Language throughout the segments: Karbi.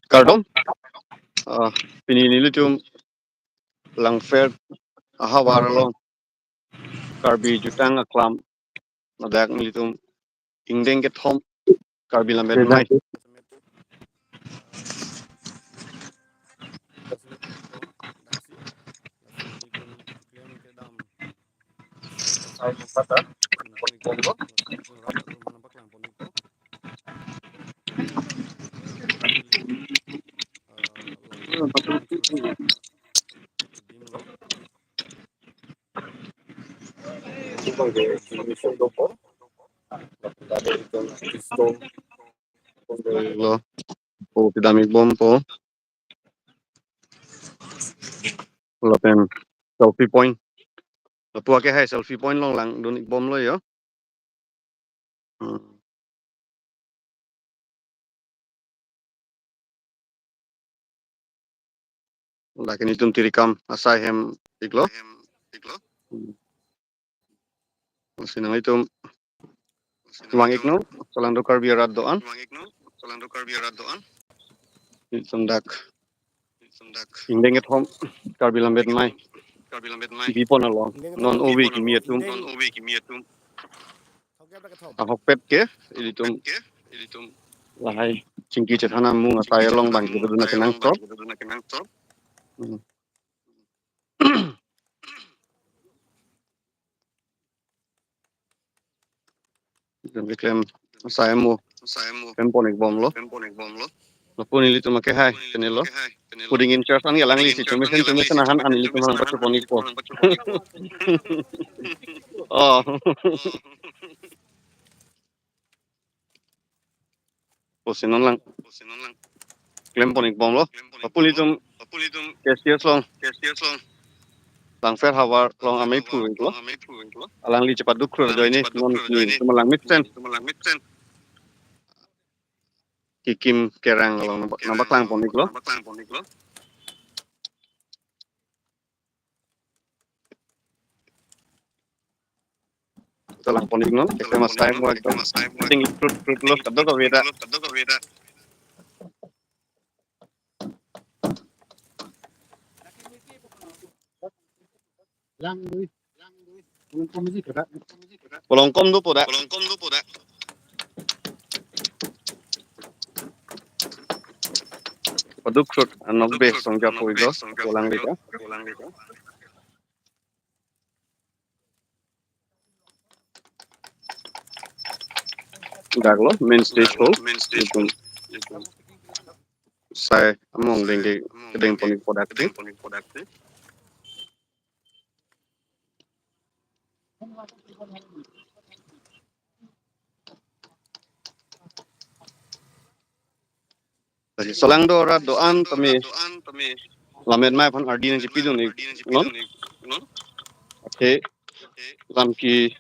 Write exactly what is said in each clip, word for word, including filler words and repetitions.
Kardom. Ah, pini nelitum Langpher ahavar along Karbi Jutang Aklam ladak nelitum ingdeng kethom Karbi Lammet Amei. Lo, po kedam-ikbompo. Lapen selfie point. Lapu akehai selfie point along langdun-ikbomlo yo. Hmm. Lake nelitum tirikam asai hem-iklo. Hmm. Lasi nanglitum vang-iknon, Solangdo Karbi arat do-an. Nelitum dak ingdeng kethom Karbi Lammet Amei bipon along non ove kimi atum ahokpet ke ilitum lahai chingki chethan amung asai along bang kedodun akenangsot. Hmm. Itum keklem asai mo, klempon-ikbomlo. Lapu nelitum akehai channel lo. Puding in charge an alangli si chomesen chomesen ahan an nelitum aphan pachupon-ikpo. Oh. Pusi non lang klempon-ikbomlo. Lapu nelitum K C S along, Langpher havar along amei phu-iklo. Alangli chepaduk krur ajoine non nelitum langmesen Kikim Kerang along nangpa-, nangpaklangpon-iklo. Langpon-iknon, keklem asai mo ekdom. Ting krut krut lo, kadokave ta. Polongkom dopo dak. Paduk krut anok be songja po-iklo, polang deka. Daklo, main stage hall. Sai among dengke kedengpon-ikpo dak. Solangdo arat do-an tame Lammet Amei aphan ardi nangchepidun-iknon. Athe lam ke,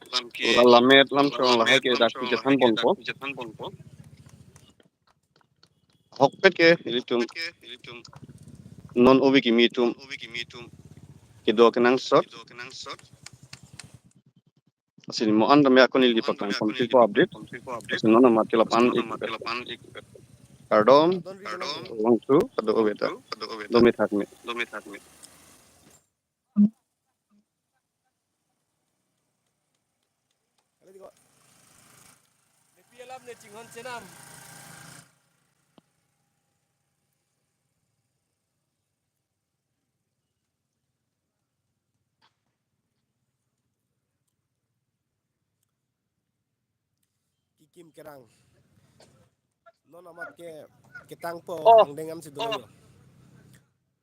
la-, lammet lam chong lahai ke dak chethanponpo. Ahokpet ke ilitum non ove kimi atum kedo akenangsot. Lasi mo-an tame ako neli paklangponpikpo update. Lasi non amat ke lapu-an ik kardom, vangthu, kadokave ta. Dome thakme. Kikim Kerang. Non amat ke ketangpo, oh, angdeng am si dolo.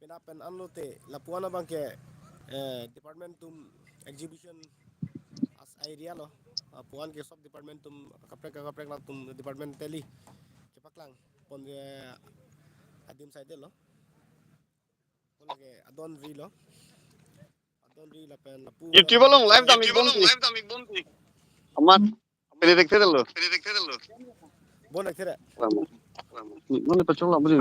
Pina pen anlote lapu-an abang ke, eh, department atum exhibition as area lo. Lapu-an ke sob department atum kaprek kaprek latum department teli kepaklangpon, eh, adim side lo. Lake adon ri lo. Adon ri lapen lapu YouTube along live dam-ikbomsi. Amat pede dekthe lo. Bon dekthe. Mane pachong la mane.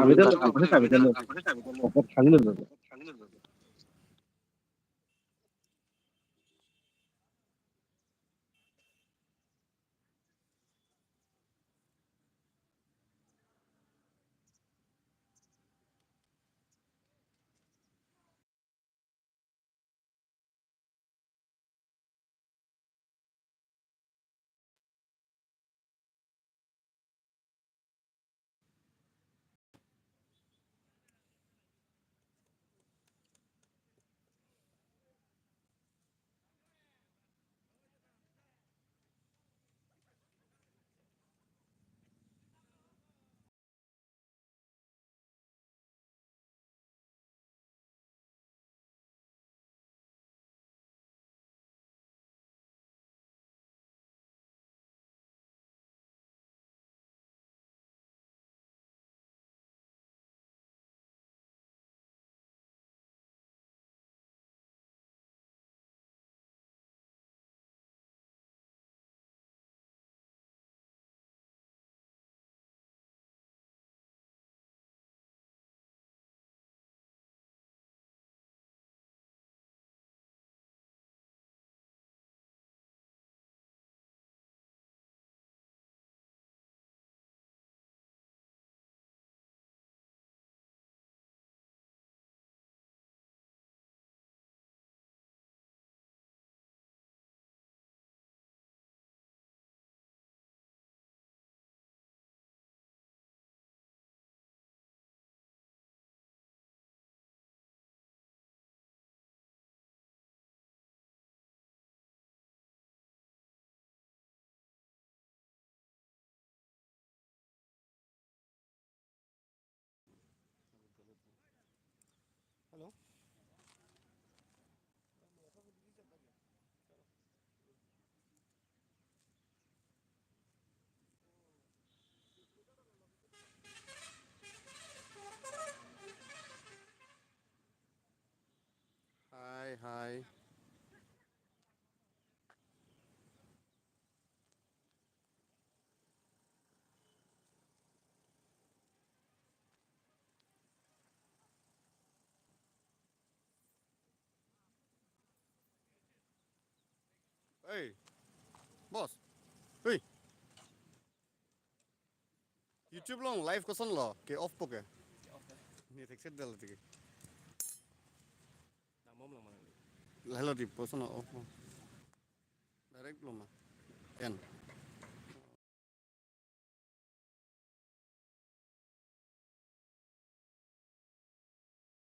Hey, boss. Hey. YouTube along live kosonlo, ke off po ke? Ni thekset dal tiki. Nang mom lang malang. Lahelo di post no off po. Direct lo ma. En.